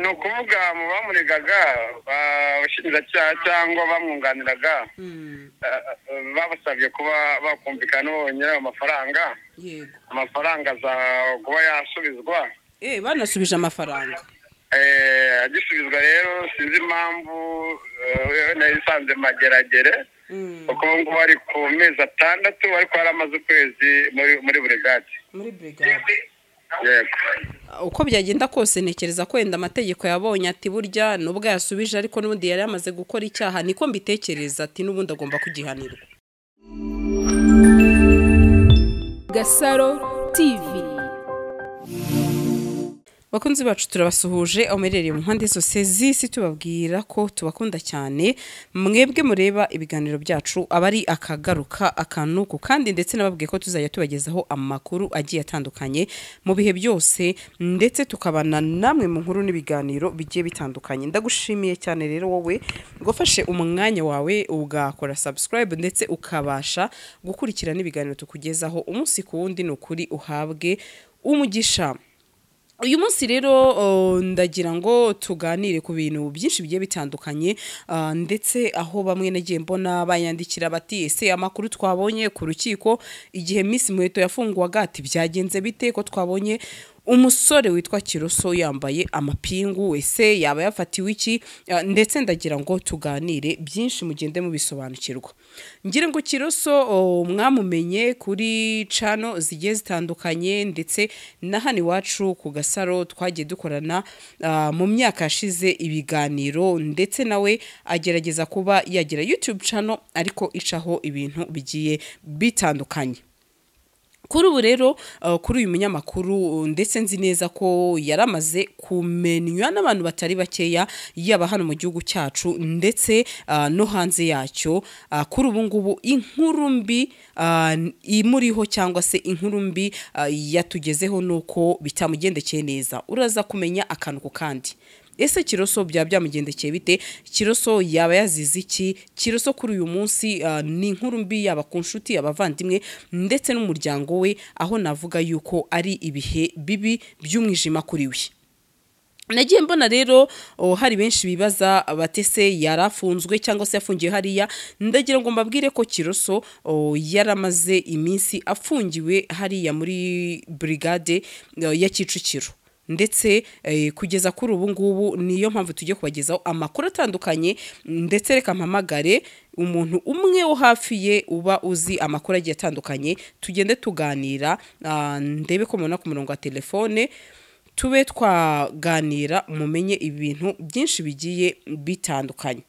Ni ukuvuga mu bamuregaga, abashinjacyaha cyangwa bamwunganiraga, babasabye kuba bakumvikana bonyine ayo mafaranga. Amafaranga aza kuba yasubizwa. Banasubije amafaranga. Agisubizwa rero, sinzi impamvu nayisanze Mageragere, kuko ubu ngubu ari ku mezi 6, ariko yari amaze ukwezi muri burigade. Muri brigade. Yego. Uko byagenda kose, ntekereza ko wenda amategeko yabonye ati burya nubwo yasubije, ariko n'ubundi yari yamaze gukora icyaha. Niko mbitekereza, ati n'ubundi agomba kugihanirwa. Gasaro TV. Bakunzi bacu, turabasuhuje aho muherereye mu mpande zose z'isi, tubabwira ko tubakunda cyane. Mwebwe mureba ibiganiro byacu, aba ari akagaruka akanuku kandi, ndetse nababwiye ko tuzajya tubagezaho amakuru agiye atandukanye mu bihe byose, ndetse tukabana namwe mu nkuru n'ibiganiro bigiye bitandukanye. Ndagushimiye cyane rero wowe wafashe umwanya wawe ugakora subscribe, ndetse ukabasha gukurikira n'ibiganiro tukugezaho umunsi ku wundi. Ni ukuri uhabwe umugisha. Uyu munsi rero ndagira ngo tuganire ku bintu byinshi bigiye bitandukanye, ndetse aho bamwe nagiye mbona bayandikira bati: "Ese amakuru twabonye ku rukiko igihe Miss Muheto yafungwaga, ati byagenze bite ko twabonye umusore witwa Kiroso yambaye amapingu? Ese yaba yafatiwe iki?" Ndetse ndagira ngo tuganire byinshi, mugende mubisobanukirwa. Ngira ngo Kiroso mwamumenye kuri channel zigiye zitandukanye, ndetse na hano iwacu ku Gasaro twagiye dukorana mu myaka yashize ibiganiro, ndetse nawe agerageza kuba yagira YouTube channel, ariko icaho ibintu bigiye bitandukanye. Kuri ubu rero, kuri uyu munyamakuru, ndetse nzi neza ko yaramaze kumenywa n'abantu batari bakeya, yaba hano mu gihugu cyacu ndetse no hanze yacyo. Kuri ubu ngubu inkuru mbi imuriho, cyangwa se inkuru mbi yatugezeho, ni uko bitamugendekeye neza. Uraza kumenya akantu ku kandi. Ese Kiroso byaba byamugendekeye bite? Kiroso yaba yazize iki? Kiroso kuri uyu munsi ni inkuru mbi, yaba ku nshuti, abavandimwe ndetse n'umuryango we, aho navuga yuko ari ibihe bibi by'umwijima kuri we. Nagiye mbona rero hari benshi bibaza batese yarafunzwe cyangwa se yafungiwe hariya. Ndagira ngo mbabwire ko Kiroso yaramaze iminsi afungiwe hariya muri brigade ya Kicukiro, ndetse kugeza kuri ubu ngubu niyo mpamvu tugiye kubagezaho amakuru atandukanye. Ndetse reka mpamagare umuntu umwe wo hafi ye uba uzi amakuru agiye atandukanye, tugende tuganira. Ndebe ko mubona ku murongo wa telefone, tube twaganira mumenye ibintu byinshi bigiye bitandukanye.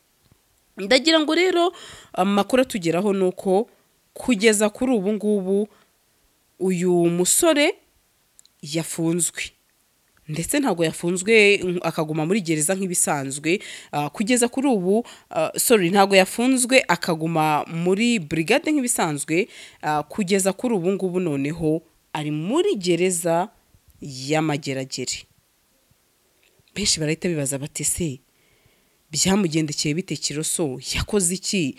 Ndagira ngo rero amakuru atugeraho ni uko kugeza kuri ubu ngubu uyu musore yafunzwe, ndetse ntabwo yafunzwe akaguma muri gereza nk'ibisanzwe. Kugeza kuri ubu, sorry, ntabwo yafunzwe akaguma muri brigade nk'ibisanzwe. Kugeza kuri ubu ngubu noneho ari muri gereza y'Amageragere. Benshi barahita bibaza bati: "Se byamugendekeye bite? Kiroso yakoze iki?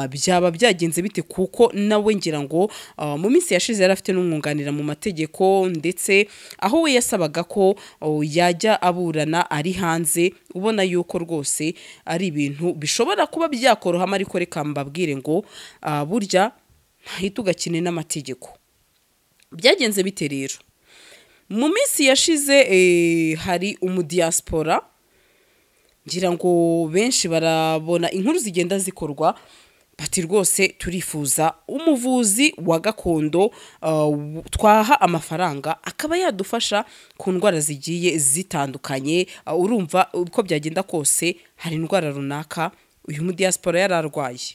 Byaba byagenze bite?" Kuko nawe ngira ngo mu minsi yashize yari afite n'umwunganira mu mategeko, ndetse aho we yasabaga ko yajya aburana ari hanze, ubona yuko rwose ari ibintu bishobora kuba byakorohamo. Ariko reka mbabwire ngo burya ntahita ugakine n'amategeko. Byagenze bite rero? Mu minsi yashize hari umudiaspora, ngira ngo benshi barabona inkuru zigenda zikorwa, bati: "Rwose turifuza umuvuzi wa gakondo twaha amafaranga akaba yadufasha ku ndwara zigiye zitandukanye." Urumva uko byagenda kose hari indwara runaka uyu mudiaspora yari arwaye,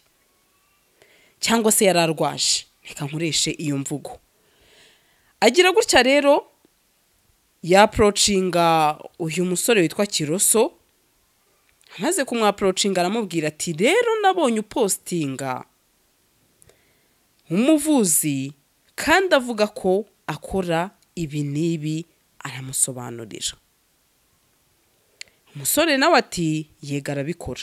cyangwa se yari arwaje, reka nkoreshe iyo mvugo. Agira gutya rero yapproachinga uyu musore witwa Kiroso. Amaze kumwapproachinga aramubwira ati: "Rero nabonye upostinga umuvuzi kandi avuga ko akora ibi n'ibi." Aramusobanurira. Umusore nawe ati: "Yego, arabikora."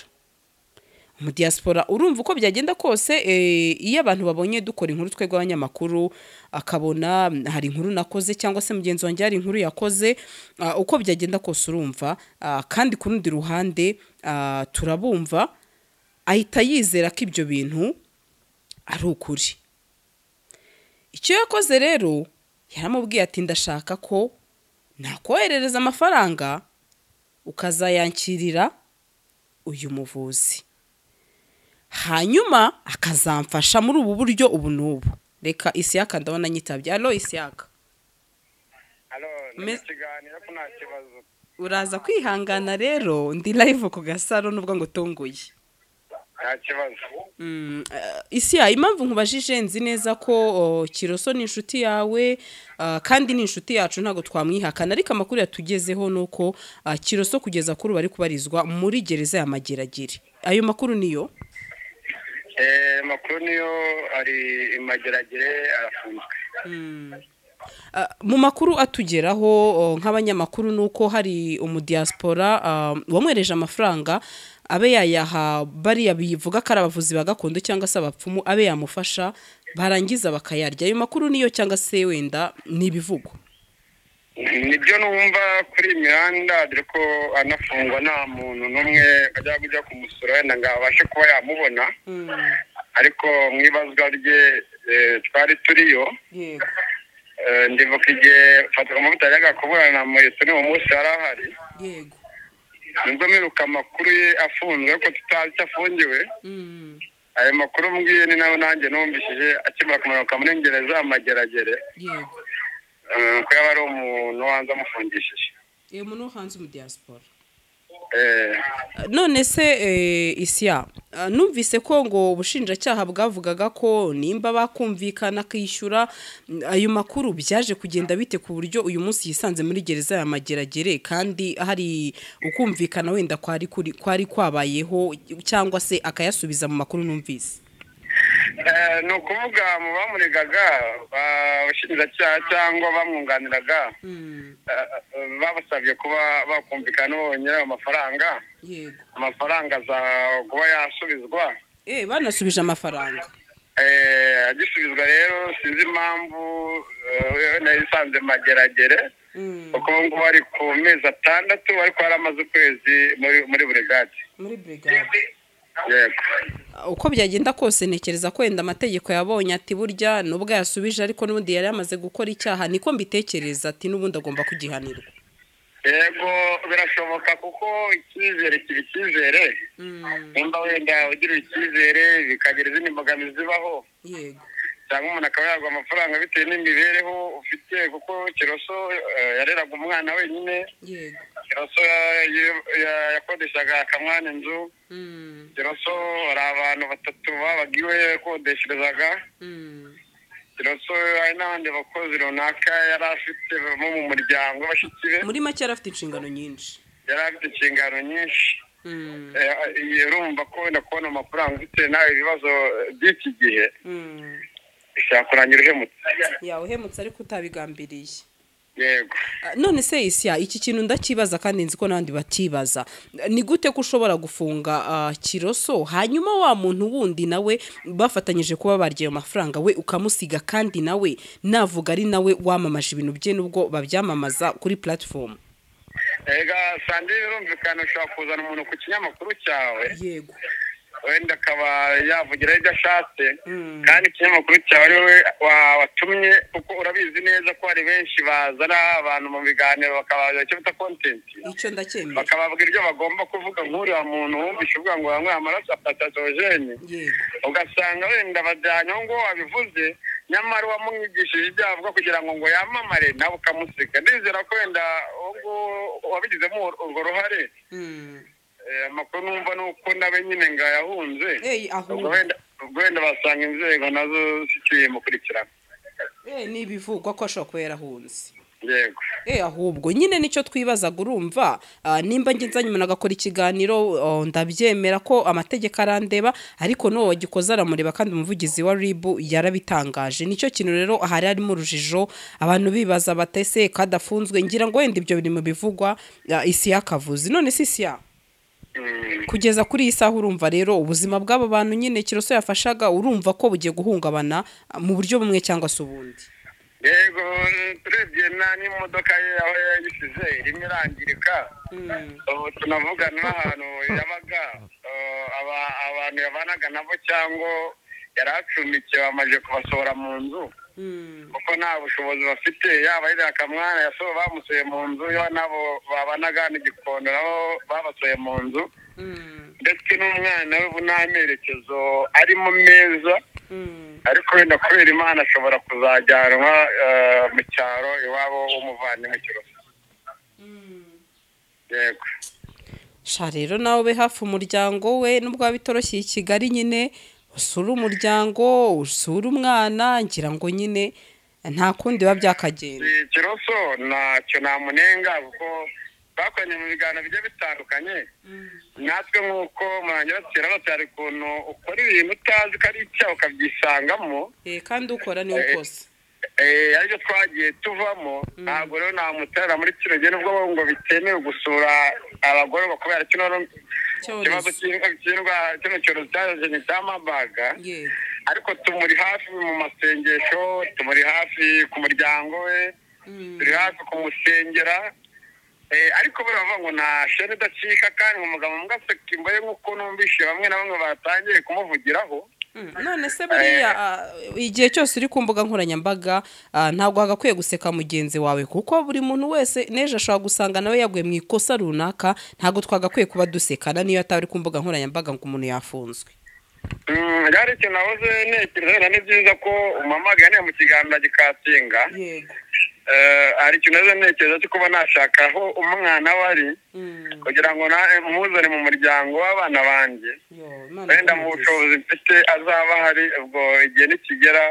Mu diaspora urumva uko byagenda kose, iyo abantu babonye dukora inkuru twebwe abanyamakuru, akabona hari inkuru nakoze cyangwa se mugenzi wanjye hari inkuru yakoze, uko byagenda kose urumva, kandi ku rundi ruhande turabumva, ahita yizera ko ibyo bintu ari ukuri. Icyo yakoze rero, yaramubwiye ati ndashaka ko nakoherereza amafaranga ukazayankirira uyu muvuzi, hanyuma akazamfasha muri ubu buryo ubu n'ubu. Reka Isiyaka ndabona nyitabye. Allo Isiyaka. Allo, ni ikiganiro ko nta kibazo. Uraza kwihangana rero, ndi live ku Gasaro nubwo ngo utunguye. Nta kibazo. Isiya, impamvu nkubajije, nzi neza ko Kiroso ni inshuti yawe, kandi ni inshuti yacu, ntabwo twamwihakana, ariko amakuru yatugezeho nuko Kiroso kugeza kuri bari kubarizwa muri gereza ya Mageragere. Ayo makuru niyo? Makuru niyo, ari Imageragere arafunzwe. Mu makuru atugeraho nk'abanyamakuru nuko hari umudiaspora wamwereje amafaranga abe yayaha bariya bivuga ko ari abavuzi ba gakondo cyangwa se abapfumu, abe yamufasha barangiza bakayarya. Ayo makuru niyo cyangwa se wenda ni ibivugwa? Nibyo numva kuri imihanda, dore ko anafungwa nta muntu n'umwe ajya kujya kumusura wenda ngo abashe kuba yamubona, ariko mu ibazwa rye twari turiyo. Ndibuka igihe Fatakumavuta yajyaga kuburana mu Yesu, ni uwo munsi yari ahari. Nibwo mperuka amakuru ye afunzwe, ariko tutazi icyo afungiwe. Ayo makuru mbwiye ni nayo nanjye numvishije akimara kumanuka muri gereza Mageragere, ko yaba ari umuntu wanze amufungishije. Iyo muntu hanze mu diaspora. None se Isiya, numvise ko ngo ubushinjacyaha bwavugaga ko nimba bakumvikana akishyura, ayo makuru byaje kugenda bite ku buryo uyu munsi yisanze muri gereza ya Mageragere kandi hari ukumvikana wenda kwari kwabayeho, cyangwa se akayasubiza mu makuru numvise? Ni ukuvuga mu bamuregaga abashinjacyaha cyangwa bamwunganiraga, babasabye kuba bakumvikana bonyine amafaranga. Amafaranga aza kuba yasubizwa. Banasubije amafaranga. Agisubizwa rero sinzi impamvu nayisanze Mageragere, kuko ubu ngubu ari ku mezi 6, ariko yari amaze ukwezi muri burigade. Muri burigade. Uko byagenda kose ntekereza ko wenda amategeko yabonye ati burya nubwo yasubije ariko n'ubundi yari yamaze gukora icyaha, niko mbitekereza, ati n'ubundi agomba kugihanirwa. Yego birashoboka, kuko icyizere kiba icyizere. Nimba wenda ugira icyizere bikagira izindi mbogamizi zibaho, cyangwa umuntu akaba yagwa amafaranga bitewe n'imibereho ufite, kuko Kiroso yareraga umwana wenyine. Kiroso yakodeshaga akamwana inzu. Kiroso hari abantu 3 babaga iwe yakodesherezaga. Kiroso hari n'abandi bakozi runaka yari afite mu muryango bashiki be. Muri make yari afite inshingano nyinshi. Yari afite inshingano nyinshi. Urumva ko wenda kubona amafaranga ufite nawe ibibazo by'iki gihe bishobora kurangira uhemutse. Uhemutse ariko utabigambiriye. Yego. None se Isiya, iki kintu ndakibaza kandi nzi ko n'abandi batibaza, ni gute ko ushobora gufunga Kiroso hanyuma wa muntu wundi nawe bafatanyije kuba barya ayo mafaranga we ukamusiga, kandi nawe navuga ari nawe wamamaje ibintu bye nubwo babyamamaza kuri platform? Ega sandi birumvikana, ushobora kuzana umuntu ku kinyamakuru cyawe. Yego. Wenda akaba yavugira ibyo ashatse, kandi ikinyamakuru cyawe ari wowe watumye, kuko urabizi neza ko hari benshi bazana abantu mu biganiro bakabaza icyo bita content. Icyo ndacyemera. Bakababwira ibyo bagomba kuvuga, nk'uriya muntu wumvishe uvuga ngo banywe amaraso afata Togene, ugasanga wenda bajyanye ngo wabivuze, nyamara wamwigishije ibyo avuga kugira ngo yamamare, nawe ukamusiga. Ndizera ko wenda wabigizemo urwo ruhare. Amakuru numva nuko nawe nyine nga yahunze, ubwo wenda basanga inzego nazo zikiri mukurikirana. N'ibivugwa ko ashobora kuba yarahunze. Yego. Ahubwo nyine nicyo twibazaga, urumva nimba ngenza nyuma nagakora ikiganiro, ndabyemera ko amategeko arandeba, ariko n'uwo wagikoze aramureba, kandi umuvugizi wa RIB yarabitangaje. Nicyo kintu rero hari harimo urujijo, abantu bibaza batese kadafunzwe, ngira ngo wenda ibyo biri mu bivugwa Isiya kavuze. None si Isiya? Kugeza kuri iyi saha urumva rero ubuzima bw'aba bantu nyine Kiroso yafashaga, urumva ko bugiye guhungabana mu buryo bumwe cyangwa se ubundi. Yego, turebye n'imodoka ye aho yayisize irimo irangirika. Ubu tunavugana n'ahantu yabaga, abantu yabanaga nabo cyangwa yari acumbikiwe bamaze kubasohora mu nzu kuko nta bushobozi bafite. Yaba yari akamwana yasohoye bamusoye mu nzu, yaba nabo babanaga n'igikondo nabo babasoye mu nzu, ndetse n'umwana we ubu nta merekezo arimo meza. Ariko wenda kubera Imana ashobora kuzajyanwa mu cyaro iwabo w'umuvandimwe Kiroso. Yego. Sha rero nawe ube hafi umuryango we, nubwo waba bitoroshye i Kigali nyine usure umuryango, usure umwana, ngira ngo nyine nta kundi biba byakagenda. Kiroso ntacyo namunenga kuko bakoranye mu biganiro bigiye bitandukanye. Natwe nk'uko murangira batera ukuntu ukora ibintu utazi ko ari icyaha ukabyisangamo, kandi ukora niwe ukose. Aribyo twagiye tuvamo. Ntabwo rero namuterera muri kino gihe, nubwo ngo bitemewe gusura abagororwa kubera kino kibazo kino cyorezo cyaje cya Marburg, ariko tumuri hafi mu masengesho, tumuri hafi ku muryango we, turi hafi kumusengera. Ariko baravuga ngo nta shene idacika, kandi umugabo mbwa imboye nk'uko numvishe bamwe na bamwe batangiye kumuvugiraho. None se buriya igihe cyose uri ku mbuga nkoranyambaga ntabwo hagakwiye guseka mugenzi wawe, kuko buri muntu wese n'ejo ashobora gusanga nawe yaguye mu ikosa runaka. Ntabwo twagakwiye kuba dusekana niyo ataba ari ku mbuga nkoranyambaga ngo umuntu yafunzwe. Byari ikintu nahoze ntekereza, ni byiza ko umamagane mu kiganiro gikatinga. Yego. Hari ikintu nahoze ntekereza cyo kuba nashaka aho umwana we ari kugira ngo muzane mu muryango w'abana banjye, wenda mu bushobozi mfite azaba ahari, ubwo igihe nikigera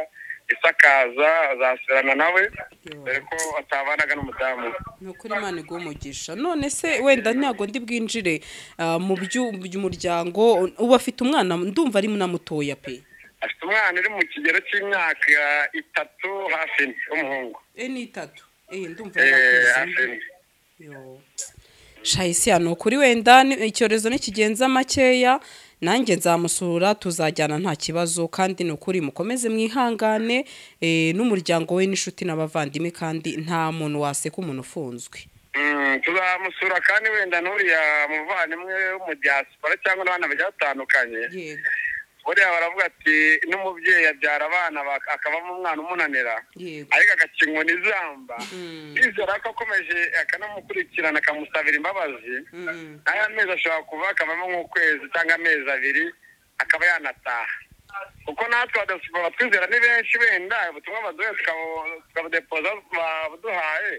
isakaza azasubirana nawe, dore ko atabanaga n'umudamu. Ni ukuri Imana iguhe umugisha. None se wenda ntabwo ndi bwinjire mu by'umuryango, ubu afite umwana ndumva ari na mutoya pe. Afite umwana uri mu kigero cy'imyaka 3 hafi 4 w'umuhungu. Ni 3. Ndumva yarakuze. Shayisi hano kuri wenda icyorezo nikigenza makeya nanjye nzamusura, tuzajyana nta kibazo. Kandi ni ukuri mukomeze mwihangane n'umuryango we n'inshuti n'abavandimwe, kandi nta muntu waseka umuntu ufunzwe. Tuzamusura kandi wenda n'uriya muvandimwe wo mu diaspora cyangwa n'abana bagiye batandukanye. Yego. Buriya baravuga ati n'umubyeyi abyara abana akabamo umwana umunanira, ariko agaca inkoni izamba, bizera ko akomeje akanamukurikirana akamusabira imbabazi, n'aya mezi ashobora kuva akavamo nk'ukwezi cyangwa amezi 2 akaba yanataha. Kuko natwe batwizera ni benshi, wenda ubutumwa baduhaye tukabudepoza babuduhaye,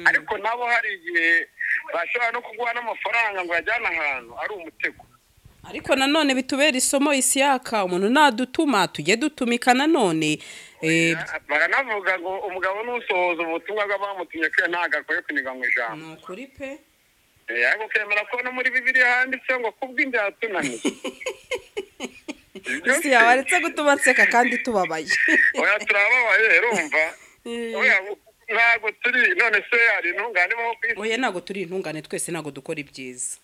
ariko nabo hari igihe bashobora no kuguha n'amafaranga ngo yajyane ahantu ari umutego. Ariko nanone bitubera isomo Isiyaka, umuntu nadutuma tujye dutumika nanone. Baranavuga ngo umugabo n'usohoza ubutumwa bw'abamutumye ko ntabwo akwiye kuniga mu ijambo. Ni ukuri pe. Ariko ukemera ko no muri Bibiliya handitse ngo kubw'inda yatunaniye. Isi yabaretse gutuma nseka kandi tubabaye. Oya turababaye urumva. Oya ntabwo turi, none se hari intungane baho ku isi? Oya ntabwo turi intungane twese, ntabwo dukora ibyiza.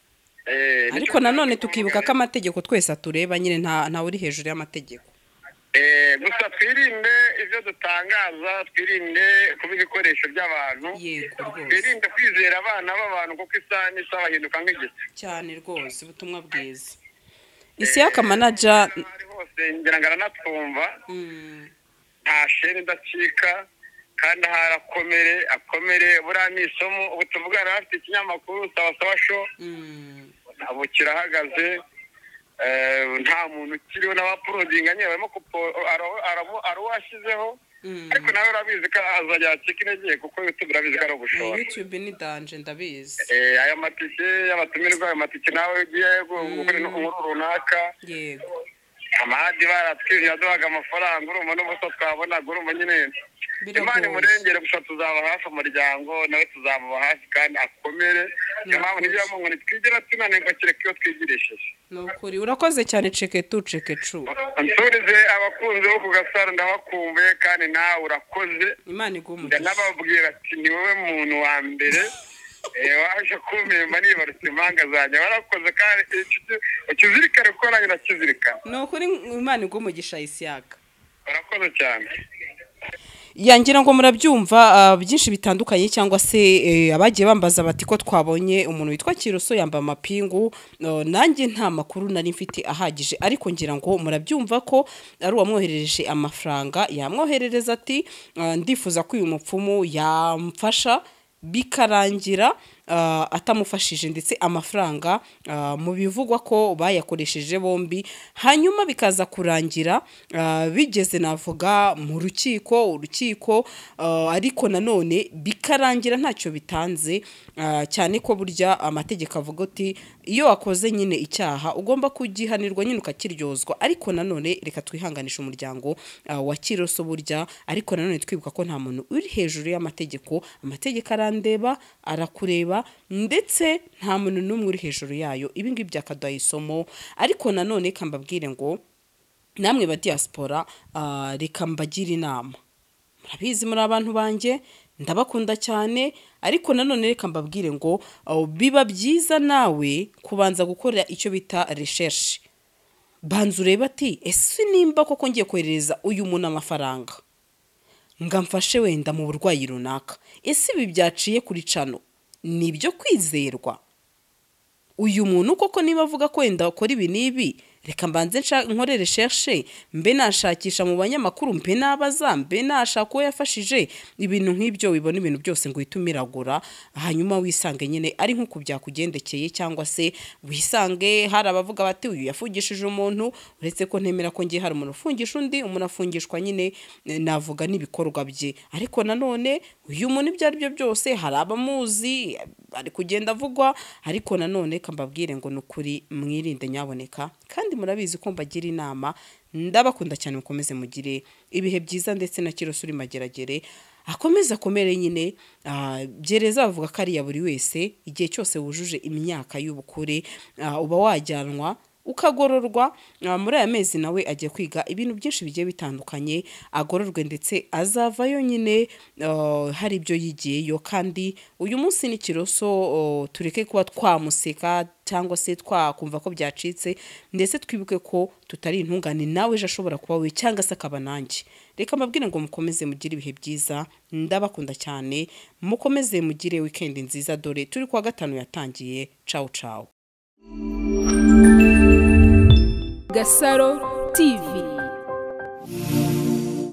Ariko nanone tukibuka ko amategeko twese atureba nyine, nta uri hejuru y'amategeko. Gusa twirinde ibyo dutangaza, twirinde kuba ibikoresho by'abantu, twirinde kwizera abana b'abantu kuko isaha n'isaha bahinduka nk'igicu. Cyane rwose, ubutumwa bwiza. Isiyaka manager hose ngira ngo aranatwumva, nta sheni idacika kandi harakomere akomere. Buriya ni isomo. Ubu tuvugana afite ikinyamakuru Sawa Sawa Show, ubu kirahagaze, nta muntu ukiriho n'abaporodinga nyine barimo ari uwashyizeho, ariko nawe urabizi ko azajya acika intege kuko YouTube urabizi ko ari ugushora. YouTube ni danje ndabizi. Aya matike y'abatumirwa, ayo matike nawe ugiye gukora inkuru runaka. Yego. Amahadi baratwiriye aduhaga amafaranga, urumva n'ubusa twabonaga, urumva nyine Imana imurengere. Gusa tuzaba hafi umuryango nawe tuzamuba hafi kandi akomere. Niyo mpamvu nibyo ngo ntitwigera tunanirwa kereka iyo twigirishije. Ni ukuri urakoze cyane Ceketu Cekecu. Nsurize abakunzi bo ku Gasaro ndabakumbuye kandi nawe urakoze. Imana iguhe umugisha. Ndanababwira ati ni wowe muntu wa mbere Waje kumpemba nibarutse impanga zanjye, warakoze kandi ukizirikane kuko nanjye nakizirikana. Ni ukuri Imana iguhe umugisha Isiyaka. Urakoze cyane. Yangira ngo murabyumva byinshi bitandukanye, cyangwa se abagiye bambaza bati ko twabonye umuntu witwa Kiroso yambaye amapingu, nanjye nta makuru nari mfite ahagije, ariko ngira ngo murabyumva ko ari uwamwoherereje amafaranga, yamwoherereza ati ndifuza ko uyu mupfumu yamfasha, bikarangira atamufashije, ndetse amafaranga mu bivugwa ko bayakoresheje bombi, hanyuma bikaza kurangira bigeze navuga mu rukiko, urukiko ariko nanone bikarangira ntacyo bitanze, cyane ko burya amategeko avuga ati iyo wakoze nyine icyaha ugomba kugihanirwa nyine ukakiryozwa. Ariko nanone reka twihanganishe umuryango wa Kiroso burya, ariko nanone twibuka ko nta muntu uri hejuru y'amategeko, amategeko arandeba, arakureba, ndetse nta muntu n'umwe uri hejuru yayo. Ibi ngibi byakaduha isomo. Ariko nanone kambabwire ngo namwe ba diaspora, reka mbagire inama, murabizi muri abantu banjye ndabakunda cyane, ariko nanone reka mbabwire ngo biba byiza nawe kubanza gukora icyo bita recherche, banza urebe ati ese nimba koko ngiye koherereza uyu muntu amafaranga ngamfashe wenda mu burwayi runaka, ese ibi byaciye kuri cano ni ibyo kwizerwa? Uyu muntu koko niba avuga ko wenda akora ibi n'ibi, reka mbanze nkore recherche, mbe nashakisha mu banyamakuru, mbe nabaza, mbe nashaka uwo yafashije, ibintu nk'ibyo. Wibona ibintu byose ngo uhite umiragura, hanyuma wisange nyine ari nk'uko byakugendekeye, cyangwa se wisange hari abavuga bati uyu yafungishije umuntu, uretse ko ntemera ko ngiye hari umuntu ufungisha undi, umuntu afungishwa nyine navuga n'ibikorwa bye. Ariko nanone uyu muntu ibyo ari byo byose hari abamuzi, ari kugenda avugwa, ariko nanone kambabwire ngo nukuri mwirinde nyaboneka, kandi murabizi ko mbagira inama, ndabakunda cyane, mukomeze mugire ibihe byiza, ndetse na Kiroso uri Mageragere akomeze akomere nyine. Gereza bavuga ko ari ya buri wese, igihe cyose wujuje imyaka y'ubukure uba wajyanwa ukagororwa. Muri aya mezi nawe agiye kwiga ibintu byinshi bigiye bitandukanye, agororwe ndetse azavayo nyine hari ibyo yigiyeyo. Kandi uyu munsi ni Kiroso, tureke kuba twamuseka cyangwa se twakumva ko byacitse, ndetse twibuke ko tutari intungane, nawe ejo ashobora kuba we cyangwa se akaba nanjye. Reka mbabwire ngo mukomeze mugire ibihe byiza, ndabakunda cyane, mukomeze mugire weekend nziza, dore turi kuwa gatanu yatangiye. Ciao ciao. Gasaro TV.